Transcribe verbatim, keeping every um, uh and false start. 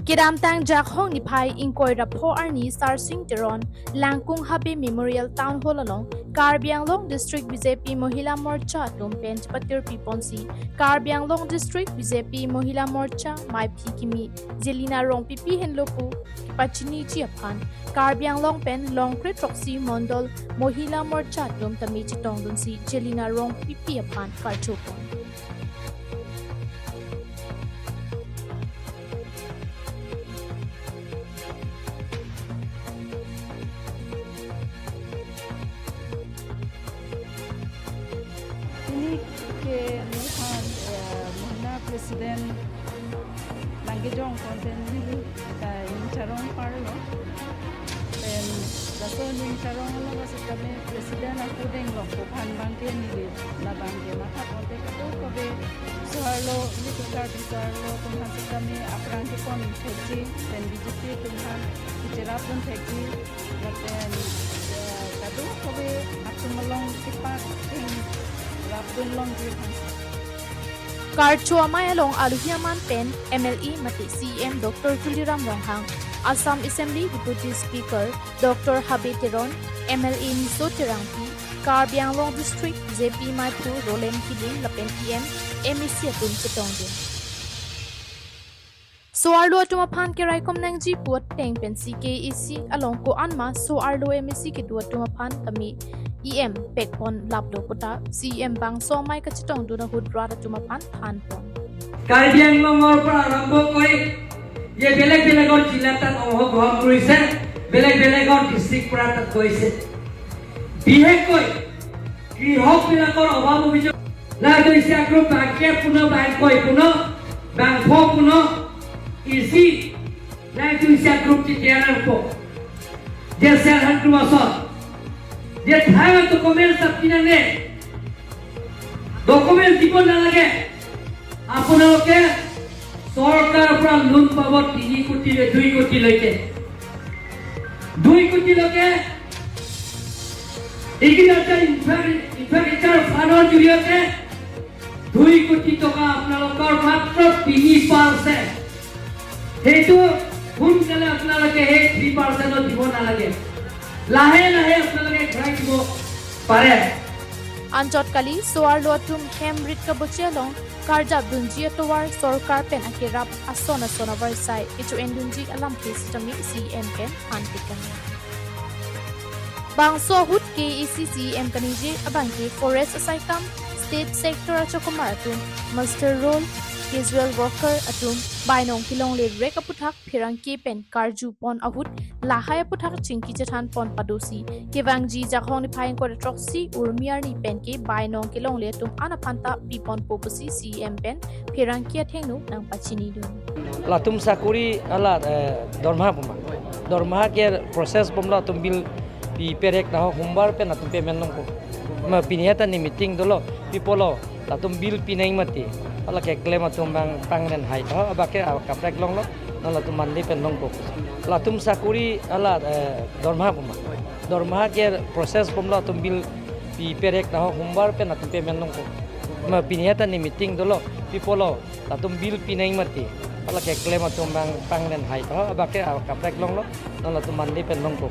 Kedamtang Jakhong niphai ingkoi ra pho arni Sarsing Teron, Langkung Habe Memorial Town Hall along Karbi Anglong District B J P Mohila Morcha atum pen chepatir piponsi Karbi Anglong District B J P Mohila Morcha maiphi kimi Jelina Rongpipi henlo pu kepachiniji aphan Karbi Anglong pen Longkre Throksi Mondol Mohila Morcha atum tame chetongdunsi Jelina Rongpipi aphan karchopon. Pini ke nephan, eh, Mohila President nangkejong ponpen neli ta ning charong parlo. Pen laso ning charong lo ba sitame President ako denglo pu aphan abangke neli labangke matha ponte kadokave so-arlo neli ke Karbi so-arlo atum aphan sitame aphrang kepon thekji, pen B J P atum aphan kecherapdun thekji, lapen, eh, kadokave atum along kepak theng rapdun longji aphan. Karcho amei along aluhi aman pen M L A mate C E M Doctor Tuliram Ronghang, Assam Assembly Deputy Speaker Doctor Habe Teron, M L A Niso Terangpi, Karbi Anglong District B J P maiphu Roland Killing lapen E M, M A C atum chetongdun. So-arlo atum aphan keraikom nangji pu ateng pensi K A A C along ko-an ma so-arlo M A C kedo atum aphan tame E M pekpon laplo puta C E M bangso amei kachetongdun ahut rat atum aphan thanpon. Karbi আংলঙৰ পৰা আৰম্ভ কৰি যে বেলেগ বেলেগৰ জিলা তাত অংশগ্ৰহণ কৰিছে, বেলেগ বেলেগৰ ডিষ্ট্ৰিক্ট পৰা তাত গৈছে। বিশেষকৈ কৃষকবিলাকৰ অভাৱ অভিযোগ নাই দুই চাকৰি বাকে পুনৰ বাংকৈ পুনৰ বাংশ পুনৰ ইচি নাই দুই চাকৰি টিটিআৰ যে চেলহান ক্ৰমাছত যে থাইৰ ডকুমেণ্টছ আপনি নানে ডকুমেণ্টছ দিব নালাগে। আপোনালোকে চৰকাৰৰ পৰা লোন পাব তিনি কোটিৰে দুই কোটিলৈকে। দুই কোটিলৈকে এগ্ৰিকালচাৰ ইনফ্ৰা-, ইনফ্ৰাষ্ট্ৰাকচাৰ ফাণ্ডৰ জৰিয়তে দুই কোটি টকা আপোনালোকৰ মাত্ৰ তিনি পাৰ্চেণ্ট। সেইটো সোনকালে আপোনালোকে সেই থ্ৰী পাৰ্চেণ্টত দিব নালাগে, লাহে লাহে আপোনালোকে ঘূৰাই দিব পাৰে। Anchot kali so-arlo atum hem rit kaboche along karjapdunji atovar sorkar pen akerap ason ason avarsai kecho-endunji alamthe sitame C E M pen thanpik kali. Bangso ahut K A A C C E M kaningje abangke forest asaikam, state sector achokomar atum, muster roll, casual worker atum bainong kelongle rek aputhak pherangke pen karjupon ahut lahai aputhak chingki chethanpon padosi kevangji Jakhong niphai ingkoi ra throksi Urmi arni penke bainong kelongle atum an aphan ta piponpo pusi C E M pen pherangke athengno nangpachinidun. Latum sakuri ala, eh, dormaha puma. Dormaha ke process bomlo atum bill piperek dah hombar pen atum payment longpo. Ma pini heta ne meeting dolo, pipolo, latum bill pinang mati. Ala ke claim atum bang pangren hai tho, abake kaprek longlo, non latum mandi pen longpo. Latum sakuri ala, eh, dormaha puma. Dormaha ke process bomlo atum bill piperek dah hombar pen atum payment longpo. Ma pini heta ne meeting dolo, pipolo, latum bill pinang mati. Ala ke claim atum bang pangren hai tho, abake kaprek longlo, non latum mandi pen longpo.